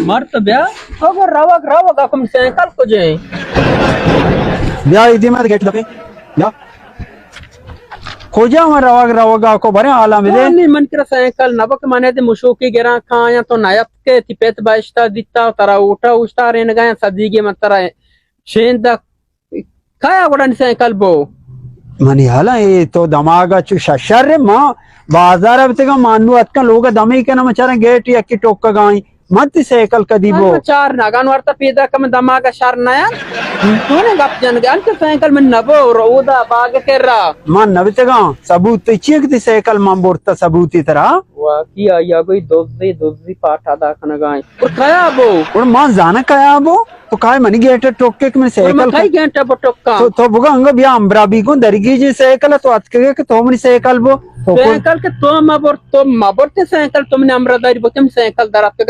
مرد بیا، اگر روگ روگ ءَ کم سائیکل کجے؟ بیا ایدی مر گیٹ دپے۔ بیا۔ کجا من روگ روگ ءَ کو برے حالا بدے۔ تو نی من کرا سائیکل نبک منے دے مشوکی گراں کایاں تو نیت کے تی پت باشتا دیتا ترا اوٹا اوشتا رینگایا صدیگی من ترا شیند کایا گڑا نی سائیکل بو۔ منی حالا اے تو دماغ چو ششر ما بازار بتگا مانو اتکا لوگ دمے کنا مچارا گیٹ یکی ٹوکگا ایں۔ من تی سائیکل کدی بو؟ من چار نگان ورتا پیدا کم دماغ شر نیا۔ تو نے گپ جن گان کہ سائیکل من نبو رودا باغ کرا۔ من نبتگا ثبوت چیک تی سائیکل من برتا ثبوتی ترا۔ واقعی آیا گوئی دوزی دوزی پاٹا دا کنگائیں۔ اور کایا بو؟ اور من زانا کایا بو؟ تو کائے منی گیٹ ٹوکے کہ من سائیکل کئی گیٹ بو ٹوکا؟ تو تو بگا انگا بیا امبرا بی گون درگی جی سائیکل تو اتکے کہ تو منی سائیکل بو۔ تو کون سائیکل کہ تو مبر تو مبر تے سائیکل تو منی امرا داری بو تم سائیکل درات